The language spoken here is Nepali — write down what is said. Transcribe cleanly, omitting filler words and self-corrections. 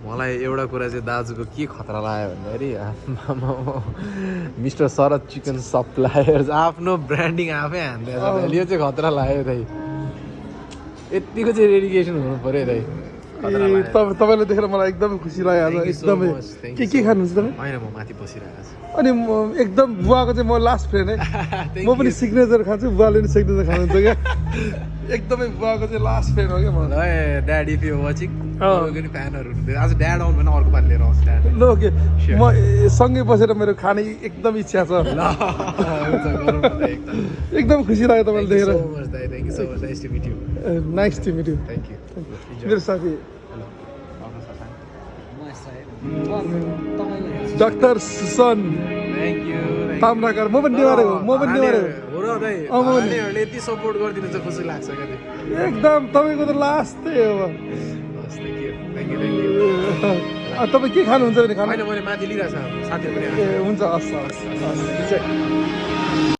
मलाई एउटा कुरा चाहिँ दाजुको के खतरा लाग्यो भन्दाखेरि मिस्टर शरद चिकन सप्लायर्स आफ्नो ब्रान्डिङ आफै हान्दैछ यो चाहिँ खतरा लाग्यो दाइ यतिको चाहिँ डेडिकेसन हुनु पर्यो दाइ तपाईँलाई देखेर मलाई एकदमै खुसी लाग्यो आज एकदमै के खानुहुन्छ तपाईँ होइन म माथि बसिरहेको छु अनि म एकदम बुवाको चाहिँ म लास्ट फ्रेन्ड है म पनि सिग्नेचर खान्छु बुवाले पनि सिग्नेचर खानुहुन्छ क्या एकदमै बुवाको चाहिँ लास्ट फ्रेन्ड हो क्या म ड्याडी इफ यु वाचिङ पनि फ्यानहरू हुनुहुन्थ्यो आज ड्याड आउनु भने अर्को पालि लिएर आउँछु ड्याड ल ओके म सँगै बसेर मेरो खाने एकदम इच्छा छ एकदम खुसी लाग्यो तपाईँले देखेर नाइस टु मिट यु मेरो साथी डाक्टर सुसन ताम्राकार म पनि नेवारे हो यति सपोर्ट गरिदिनु चाहिँ खुसी लाग्छ क्या एकदम तपाईँको त लास्टै हो तपाईँ के खानुहुन्छ भने खानु मैले माथि लिइरहेको छ साथीहरू पनि हुन्छ हस्